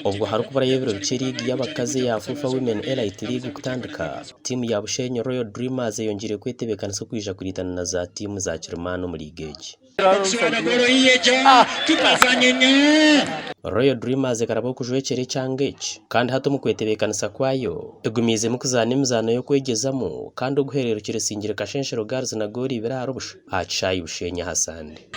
Obwo harikuburayo ebiro bikye liigi y'abakazi eya FUFA Women Elite League kutandika, tiimu ya Bushenyi Royal Dreamers eyongyeire kwetebeekanisa okwija kuriitana na za tiimu za kirimaani omu liigi egi. Royal Dreamers ekaraba okujwekyera ekyanga eki kandi hati omu kwetebeekanisa kwayo, egumiizemu kuzaana emizaano y'okwegyezamu kandi oguhereerukire esingire Kashenshero Girls na goolo ibiri ahari busha aha kishaayi Bushenyi aha Sande.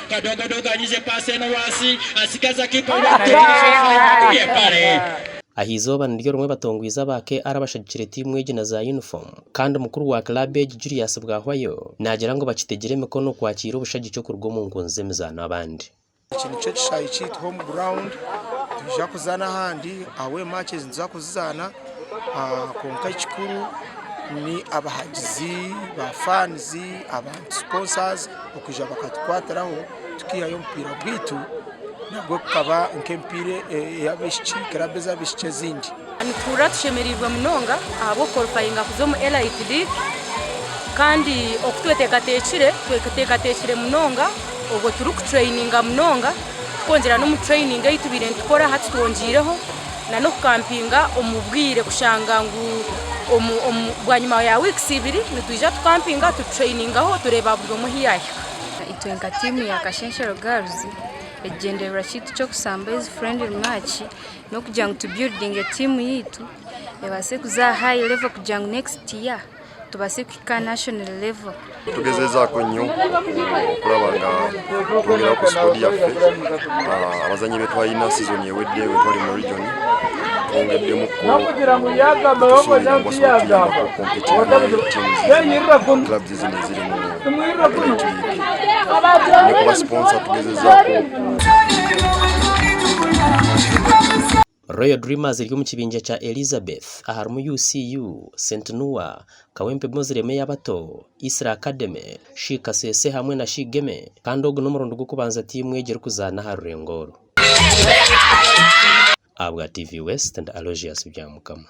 Aha izooba niryo rimwe batongwize aba KR abashagikire tiimu egi na za yunifoomu kandi mukuru wa club egi Julius Bwahwayo naagira ngu bakitegire emikono kwakiira obushagiki okuruga omu nkunzi z'emizaano abandi. Eki nikyo kishaayi kyaitu home ground nitwija kuzaana ahandi away matches nituza kuzizaana kwonka ekikuru ni abahagizi ba fans abantu sponsors okwija bakatukwatiraho tukihayo omupiira gwaitu nagwo gukaba nk'emipiira ey'abaishiki club ez'abaishiki ezindi. Nituhurira tushemereirwe munonga ahabw'okukorofayinga kuza omu Elite League kandi oku tweteekateekire, tweteekateekire munonga obwo turikutureyininga munonga tukongyera n'omu tureyiningi ei tubaire nitukora hati twongyeireho n'okukampinga omu bwire kushanga ngu bwanyima ya wiikisi ibiri nitwija tukampinga tutureyiningaho tureeba buri omwe ahu yaahika. Itwe nka tiimu ya Kashenshero Girls, ekigyendererwa kyaitu ky'okushamba ezi friendly match N'okugira ngu tu buildinge tiimu yaitu ebaase kuza aha high level kugira ngu next year tubaase kuhika aha national level. Tugezezaako nnyo okulaba nga twongeraho ku squad yaffe. Abazannyi be twalina sizoni ewedde bwe twali mu region twongeddemuko tusuubira ngu basobola okutuyambako okukompetinga ne ttiimu clubs zino eziri mu Elite League. Ne ku ba sponsor tugezezaako Royal Dreamers eri omu kibingya kya Elizabeth aharimu UCU, St Noa, Kawempe Muslim ey'abato, Isra Academy, She Kasese hamwe na She Geme kandi ogu n'omurundi gw'okubanza tiimu egi erikuzaana aha rurengo oru. Ahabwa TV West ndi Aloysius Byamukama.